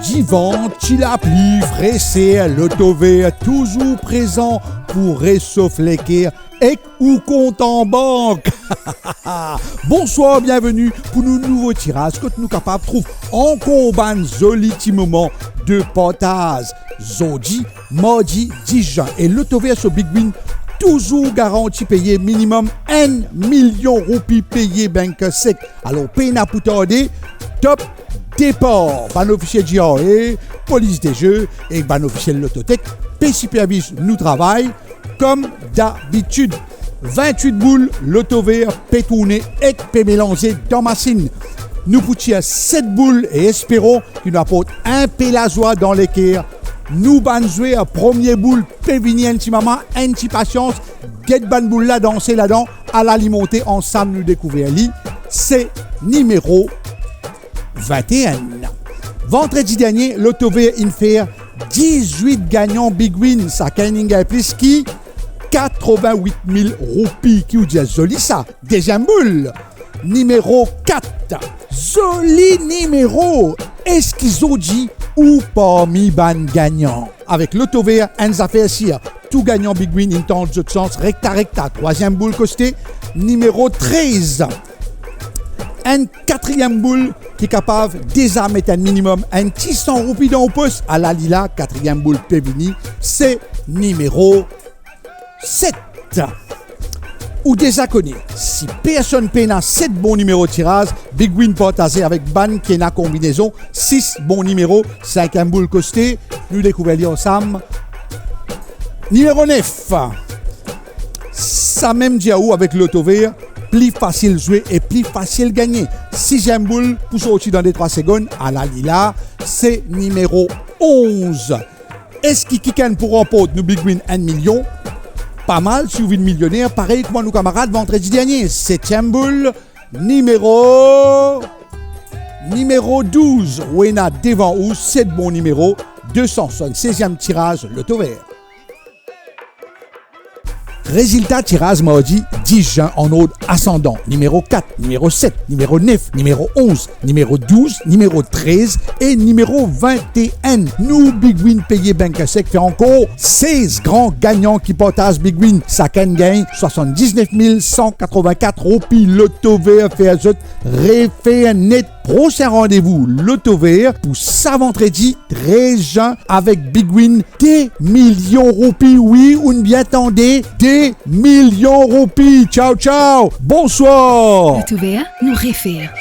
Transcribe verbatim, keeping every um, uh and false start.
Divan, ti lapli, freser, Lotover touzour prezan pou resof leker ek ou kont an bank. Bonswar, bienveni pou nou nouvo tiraz kot nou kapav trouv ankor bann zoli ti moman de partaz. Zordi, mardi dis zin, e Lotover so Big Win touzour garanti peye minimem enn milion roupi peye bank sek. Alor, pena pou tarde, top depar. Bann ofisie G R A, polis de ze ek bann ofisie Lottotech pe siperviz nou travay kom dabitid. Vintwit boul Lotover pe tourne ek pe melanze dan masinn. Nou pou tir set boul e esperon ki nou aport inpe lazwa dan leker nou bann zwer. Premie boul pe vini, enn ti moman, enn ti pasians, get bann boul la danse ladan, ala li monte, ansam nou dekouver li, se nimero vinteenn. Vandredi dernie, Lotover inn fer dizwit gagnan Big Win, sakenn inn gagn plis ki katrovin-wit mil roupi, ki ou dir zoli sa. Deziem boul, nimero kat. Zoli nimero! Eski zordi ou parmi bann gagnan? Avek Lotover, enn zafer sir, tou gagnan Big Win inn tant zot sans rekta rekta. Trwaziem boul koste, nimero trez. Enn katriem boul ki kapav deza met enn minimem enn ti san roupi dan ou pos, ala li la, katriem boul pe vini, se nimero set. Ou deza kone, si personn pena set bon nimero tiraz, Big Win partaze avek bann ki ena konbinezon sis bon nimero. Sinkiem boul koste, nou dekouver li ansam. Nimero nef. Samem dir ou avek Lotover, pli fasil zwe e pli fasil gagne. Siziem boul pou sorti dan de trwa segonn, ala li la, se nimero onz. Eski kikenn pou ranport nou Big Win enn milion? Pa mal si ou vinn milioner, parey kouma nou kamarad vandredi dernie. Setiem boul, nimero, nimero douz. Ou ena devan ou set bon nimero, de san swasann-seziem tiraz Lotover. Rezilta tiraz mardi dis zin an ord asandan: nimero kat, nimero set, nimero nef, nimero onz, nimero douz, nimero trez e nimero vinteenn. Nou Big Win peye bank sek fer ankor sez gran gagnan ki partaz Big Win. Sakenn gagn swasann-diznef mil san katrovin-kat roupi. Lotover fer zot refer net. Prosin randevou Lotover pou sa vandredi trez zin avek Big Win de milion roupi. Wi, ou'nn bien tande, de milion roupi. Tchao, tchao. Bonswar. Lotover, nou refer.